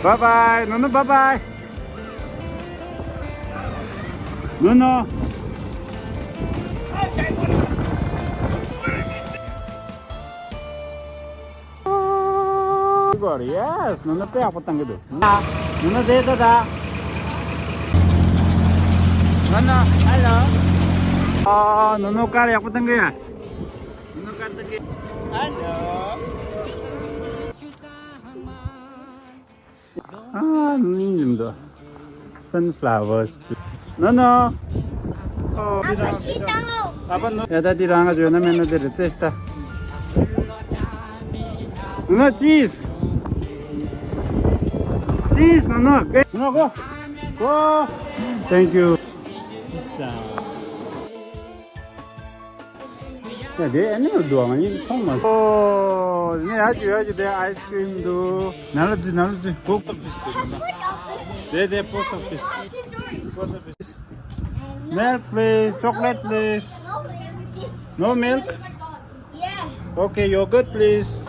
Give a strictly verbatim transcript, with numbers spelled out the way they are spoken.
Bye bye, Nunu, bye bye. Nunu. Yes, Nunu དཔེ་ཡག་པོ་བཏང་གི་འདུག Nunu དེ་ད་ད། Nunu, hello. ཨ། Nunu དཀར་ཡག་པོ་བཏང་གི་ཡ། Nunu དཀར་བཏང་གི། Hello. ཨ། མིང་ལ་འདུག Sunflowers. Nunu. ཨོ། ཨ་ཕ་ཤི་ཏོ། ཨ་ཕ་ནོ། ཡ་ད་འདི་རང་ང་བརྗོད་ན་མེད་ན་དེ་རེད་ཙེ་ཤི་ད། Nunu, cheese. Cheese, Nunu. Nunu, go. Go. Thank you. ཡ་དེ་ཨ་ནི་འདུག་ང་གཉིས་མཐོང་མ་སོང་། ཨོ། ནི་ཡ་ཅི་ཡ་ཅི་དེ་ice cream འདུག་ནང་ལ་འཛུལ། ནང་ལ་འཛུལ། གོག་ཏོ་པིས་པིས། དེ་དེ་པོ་སོ་པིས། པོ་སོ་པིས། Milk, please. Chocolate, please. No milk? Yeah. Okay, yogurt, please.